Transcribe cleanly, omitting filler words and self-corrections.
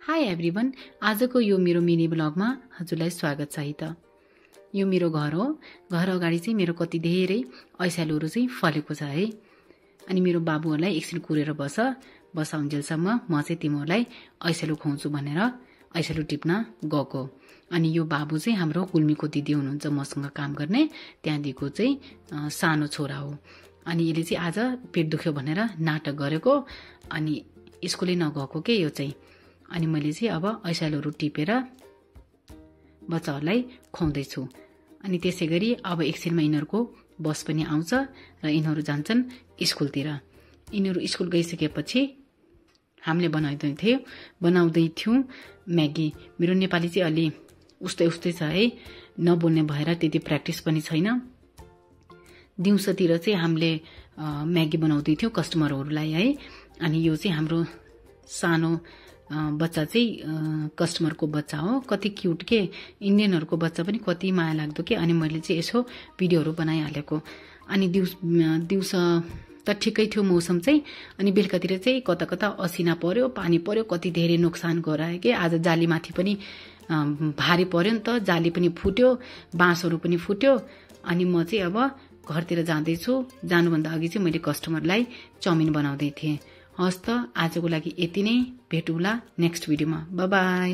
High everyone, आजको यो मेरो मिनी ब्लगमा हजुरलाई स्वागत छ है त। यो मेरो घर हो। घर अगाडि चाहिँ मेरो कति धेरै ऐसालुहरू चाहिँ फलेको छ है। अनि मेरो बाबुहरूलाई एकछिन कुरेर बसाउन्जेलसम्म म चाहिँ तिमीहरूलाई ऐसालु खुवाउँछु भनेर ऐसालु टिप्न गएको। अनि यो बाबु चाहिँ हाम्रो कुल्मीको दिदी हुनुहुन्छ, मसँग काम गर्ने त्यहाँदेखिको चाहिँ सानो छोरा हो। अनि यसले चाहिँ आज पेट दुख्यो भनेर नाटक गरेको अनि स्कुलै नगएको के यो चाहिँ। अनि मैले चाहिँ अब ऐसालुहरू टिपेर बच्चाहरूलाई खुवाउँदैछु। अनि त्यसै गरी अब एकछिनमा यिनीहरूको बस पनि आउँछ र यिनीहरू जान्छन् स्कुलतिर। यिनीहरू स्कुल गइसकेपछि हामीले बनाउँदै थियौँ म्यागी। मेरो नेपाली चाहिँ अलि उस्तै छ है, नबोल्ने भएर त्यति प्र्याक्टिस पनि छैन। दिउँसोतिर चाहिँ हामीले म्यागी बनाउँदै थियौँ कस्टमरहरूलाई है। अनि यो चाहिँ हाम्रो सानो बच्चा चाहिँ कस्टमरको बच्चा हो। कति क्युट के, इन्डियनहरूको बच्चा पनि कति माया लाग्दो के। अनि मैले चाहिँ यसो भिडियोहरू बनाइहालेको। अनि दिउँसो त ठिकै थियो मौसम चाहिँ। अनि बेलुकातिर चाहिँ कता कता असिना पर्यो, पानी पर्यो, कति धेरै नोक्सान गरायो कि। आज जालीमाथि पनि भारी पर्यो नि त, जाली पनि फुट्यो, बाँसहरू पनि फुट्यो। अनि म चाहिँ अब घरतिर जाँदैछु। जानुभन्दा अघि चाहिँ मैले कस्टमरलाई चाउमिन बनाउँदै थिएँ। हस् त, आजको लागि यति नै। भेटौँला नेक्स्ट भिडियोमा। By by.